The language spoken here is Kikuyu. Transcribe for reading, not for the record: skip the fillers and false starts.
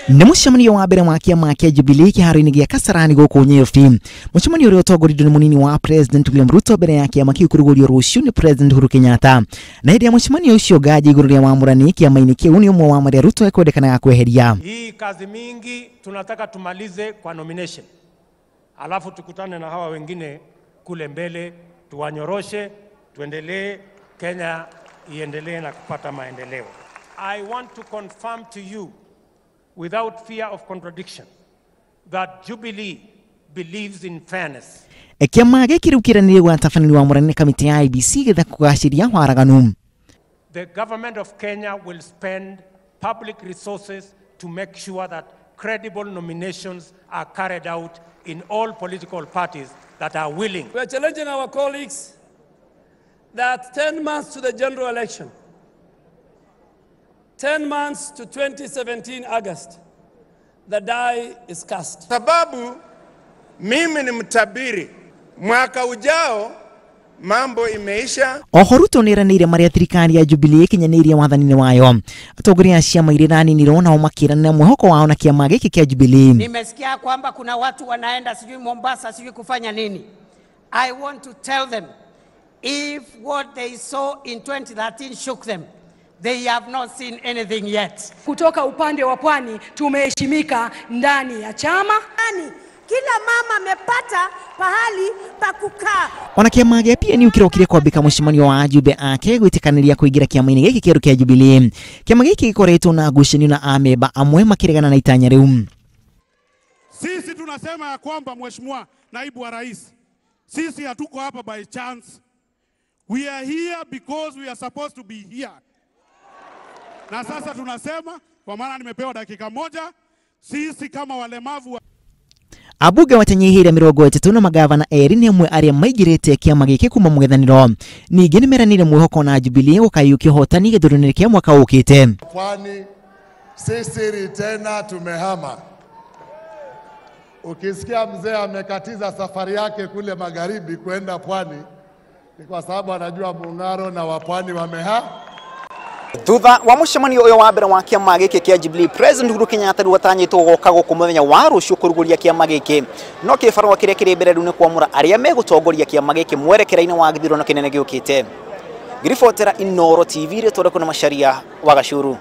Nĩ mũcemanio wa mbere wa kĩama kĩa Jubilee kĩharo-inĩ gĩa Kasarani gũkũ Nyeri. Mũcemanio ũrĩa ũtongoririo nĩ mũnini wa President William Ruto mbere ya kĩama kĩu kũrugũrio rũciũ nĩ President Uhuru Kenyatta. Na hĩndĩ ya mũcemanio ũcio ngaji igũrũ rĩa wamũrani kĩama-inĩ kĩu nĩ ũmwe wa marĩa Ruto ekwendekanaga kweheria. Hii kazi mingi tunataka tumalize kwa nomination, alafu tukutane na hawa wengine kule mbele, tuwanyoroshe, tuendelee, Kenya iendelee na kupata maendeleo. I want to confirm to you without fear of contradiction that Jubilee believes in fairness. Kĩama gĩkĩ rĩu kĩranĩire gwatabanĩrio wamũrani nĩ kamĩtĩ ya IEBC getha kũgacĩria waraganu. The government of Kenya will spend public resources to make sure that credible nominations are carried out in all political parties that are willing. We are challenging our colleagues that 10 months to the general election, 10 months to 2017 August, the die is cast. Sababu mimi ni mtabiri, mwaka ujao mambo imeisha. Oho Ruto nĩeranĩire marĩa thirikari ya Jubilee ĩkinyanĩirie wathani-inĩ wayo. Atongoria a ciama iria iraninirwo nao makĩranĩra mwĩhoko wao na kĩama gĩkĩ kĩa Jubilee. Nimesikia kwamba kuna watu wanaenda sijui Mombasa sijui kufanya nini. I want to tell them if what they saw in 2013 shook them, they have not seen anything yet. Kutoka upande wa pwani tumeheshimika ndani ya chama. Kila mama amepata pahali pa kukaa. Ona kĩama gĩa PNU kĩrokire kwambĩka mũcemanio wa ajumbe ake gwĩtĩkanĩria kũingĩra kĩama-inĩ gĩkĩ kĩerũ kĩa Jubilee. Kĩama gĩkĩ gĩkoretwo na ngucanio na amemba amwe makĩregana na itanya rĩu. Sisi tunasema ya kwamba Mheshimiwa Naibu wa Rais, sisi hatuko hapa by chance. We are here because we are supposed to be here. Na sasa tunasema kwa maana nimepewa dakika moja, sisi kama walemavu wa Abunge watanyihĩire 30 na magavana erĩ nĩ amwe arĩa maingĩrĩte kĩama gĩkĩ kuma mũng'ethanĩro. Ningĩ nĩmeranĩire mwĩhoko na Jubilee gũkayũkia ũhotani gĩthurano-inĩ kĩa mwaka ũkĩte. Pwani sisi tena tumehama. Ukisikia mzee amekatiza safari yake kule magharibi kwenda pwani ni kwa sababu anajua Mung'aro na wapwani wameha. Thutha wa mũcemanio ũyũ wa mbere wa kĩama gĩkĩ kĩa Jubilee, President Uhuru Kenyatta rĩu atanyĩtwo gũka gũkũ mũthenya wa rũciũ kũrugũria kĩama gĩkĩ. No kĩbarũa kĩrĩa kĩrĩ mbere rĩu nĩ kwamũra arĩa megũtongoria kĩama gĩkĩ mwerekera-inĩ wa gĩthurano kĩnene gĩũkĩte. Ngĩribotera Inooro TV rĩtwa rĩakwa nĩ Macharia wa Gacuru.